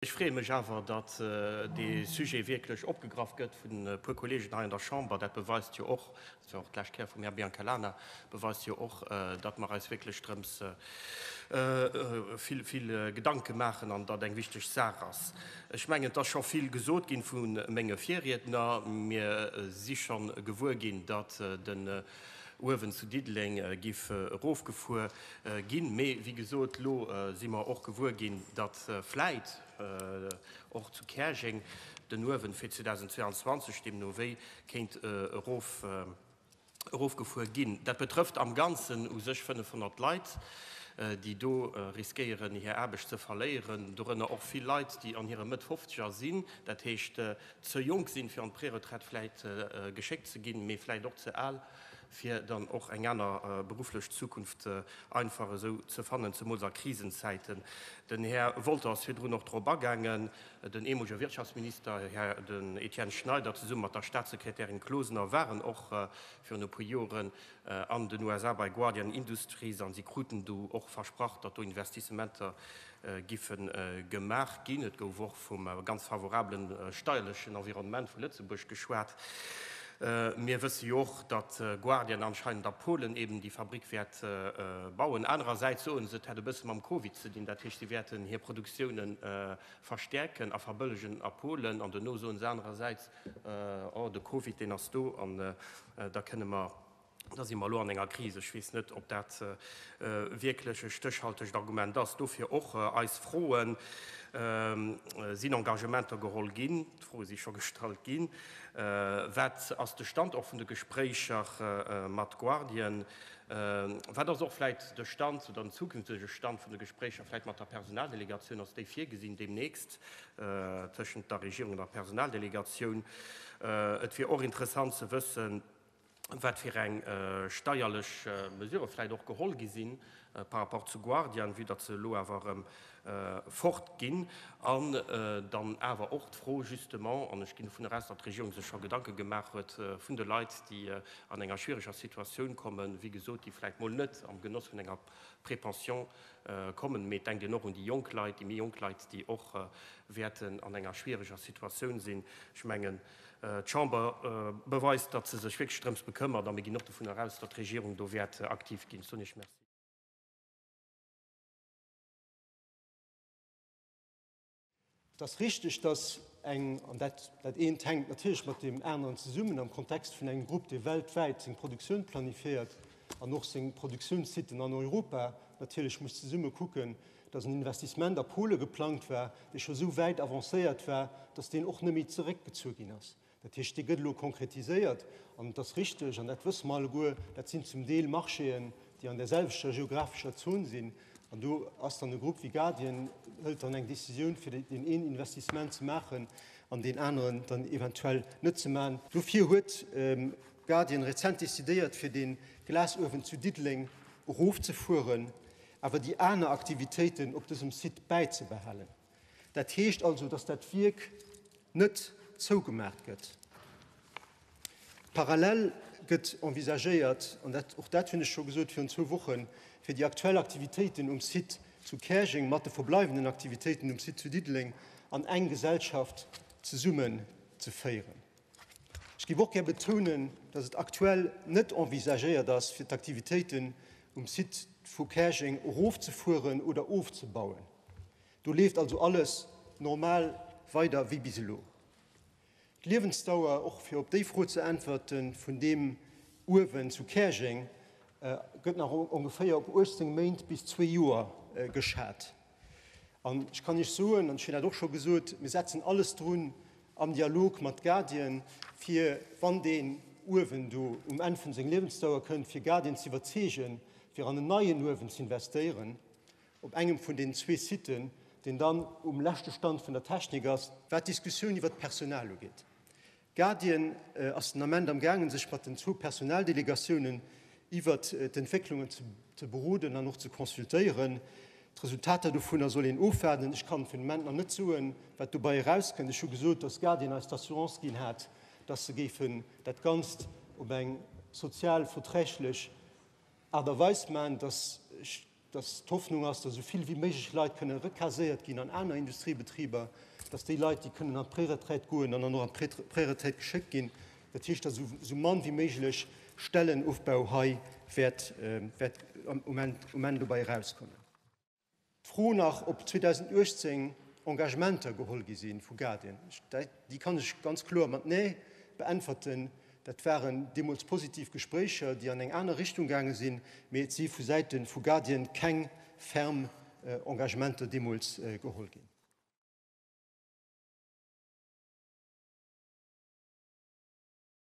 Ech freeë mech awer, datt dee Sujet wierklech opgegraff gëtt vun e puer Kolleegen hei an der Chamber. Dat beweist jo och, dat war och d'lescht Kéier vum Här Biancalana, beweist jo och, datt mer eis wierklech drëms vill, vill Gedanke maachen an datt eng wichteg Saach ass. Ech mengen, et ass scho vill gesot ginn vu menge Virriedner. Mir si scho gewuer ginn, datt den Uewen zu Diddeleng giff erofgefuer ginn. Mee wéi gesot, elo si mer och gewuer ginn, datt vläit och zu Käerjeng den Uewen fir 2022 deemno wéi kéint erof erofgefuer ginn. Dat betrëfft am Ganzen u sech 500 Leit, déi do riskéieren hir Aarbecht ze verléieren, dorënner och vill Leit, déi an hire Mëtt Fofzeger sinn, dat heescht ze jonk sinn, fir an d'Preretraite vläit geschéckt ze ginn, mee vläit och ze al, fir dann och eng aner berufflech Zukunft einfach esou ze fannen, zemools a Krisenzäiten. Den Här Wolter ass virdrun och drop agaangen, den ehemolege Wirtschaftsminister, Här den Etienne Schneider, zesumme mat der Statssekretärin Closener waren och virun e puer Joren an den USA bei Guardian Industries an si kruten do och versprach, datt do Investissementer giffe gemaach ginn. Et gouf och vum ganz favorablen steierlechen Environnement vu Lëtzebuerg geschwat. Mir wësse jo och, datt Guardian anscheinend a Polen eben déi Fabrick wäert bauen. Anerersäits soen se, et hätt e bësse mam Covid ze dinn, dat heescht, si wäerten hir Produktiounen verstäerken a verbëllegen a Polen. An dono soen se anerersäits, Oh, de Covid, deen ass do an da kënne mer, da si mer elo an enger Kris. Ech weess net, ob dat wierklech e stéchhaltegt Argument ass. Dofir och eis Froen, Sinn Engagementer geholl ginn? D'Froe si scho gestallt ginn. Wat ass de Stand och vun de Gespréicher mat Guardian? Wat ass och vläicht de Stand oder den zukünftege Stand vun de Gespréicher vläicht mat der Personaldelegatioun? Ass déi virgesinn deemnächst tëschent der Regierung an der Personaldelegatioun? Et wier och interessant ze wëssen, wat fir eng steierlech Mesurë vläicht och geholl gi sinn par rapport zu Guardian, vue datt se elo awer erëm fort ginn. An dann awer och d'Fro justement, an ech ginn dovun aus, datt d'Regierung sech scho Gedanke gemaach huet, vun de Leit, déi an enger schwiereger Situatioun kommen, wéi gesot, déi vläicht mol net am Genoss vun enger Prépension kommen, mee et denkt een och un déi jonk Leit, déi méi jonk Leit, déi och wäerten an enger schwiereger Situatioun sinn. Ech mengen, d'Chamber beweist, datt se sech wierklech drëms bekëmmert, a mir ginn och dovunner aus, datt d'Regierung do wäert aktiv ginn. Ech soen Iech Merci. Et ass richteg, dass eng, an dat, dat eent hänkt natierlech mat deem aneren zesummen, am Kontext vun engem Grupp, dee weltwäit seng Produktioun planifiéiert an och seng Produktiounssiten an Europa natierlech muss zesumme kucken, dass en Investissement a Pole geplangt war, dee scho esou wäit avancéiert war, dass deen och net méi zeréckgezu ginn ass. Dat heescht, dee gëtt elo konkretiséiert. An et ass richteg, an dat wësse mer alleguer, dat sinn zum Deel Marchéen, déi an där selwechter geographescher Zon sinn. An do ass dann e Grupp wéi Guardian, hëlt dann eng Décisioun, fir deen een Investissement ze maachen an deen aneren dann eventuell net ze maachen. Dofir huet Guardian rezent decidéiert, fir dee Glasuewen zu Diddeleng erofzefueren, awer déi aner Aktivitéiten op dësem Site bäizebehalen. Dat heescht also, dass dat Wierk net zougemaach gëtt. Parallel gëtt envisagéiert, an dat, och dat hunn ech scho gesot virun zwou Wochen, fir déi aktuell Aktivitéiten um Site zu Käerjeng mat de verbleiwenden Aktivitéiten um Site zu Diddeleng an eng Gesellschaft zesummenzeféieren. Ech géif och gär betounen, dass et aktuell net envisagéiert ass, fir d'Aktivitéiten um Site vu Käerjeng erofzefueren oder ofzebauen. Do leeft also alles normal weider wéi bis elo. D'Liewensdauer, och fir op déi Fro ze äntwerten, vun deem Uewen zu Käerjeng gëtt nach ongeféier op 18 Méint bis zwee Joer geschat. An ech kann Iech soen, an ech hunn dat och scho gesot, mir setzen alles drun am Dialog mat Guardian, fir, wann deen Uewen do um Enn vun seng Liewensdauer kënnt, fir Guardian ze iwwerzeegen, fir an en neien Uewen ze investéieren. op engem vun deenen zwee Siten, deen dann um leschte Stand vun der Technik ass. Wat d'Diskussioun iwwert d'Personal ugeet, Guardian ass den Ament am gaangen, sech mat den zwou Personaldelegatiounen iwwert d'Entwécklungen ze beroden an och ze consultéieren. D'Resultater dovunner soll een ofwaarden. Ech kann fir den Moment nach net soen, wat dobei erauskënnt. Ech hu gesot, dass Guardian eis d'Assurance ginn hat, dass se géifen dat Ganzt op eng sozial verträglech Aart a Weis maachen, dass ech. Dass d'Hoffnung ass, dass esou vill wéi méiglech Leit kënne recaséiert ginn an aner Industriebetriber, dass déi Leit, déi kënnen an d'Preretraite goen an dann och an d'Preretraite geschéckt ginn. Dat heescht, dass esou mann wéi méiglech Stellenofbau hei wäert um Enn dobäi erauskommen. D'Fro nach, ob 2018 Engagementer geholl gi si vu Guardian, déi kann ech ganz kloer mat Nee beäntwerten. Dat waren deemools positiv Gespréicher, déi an eng aner Richtung gaange sinn, mee et si vu Säite vu Guardian keng ferm Engagementer deemools geholl ginn.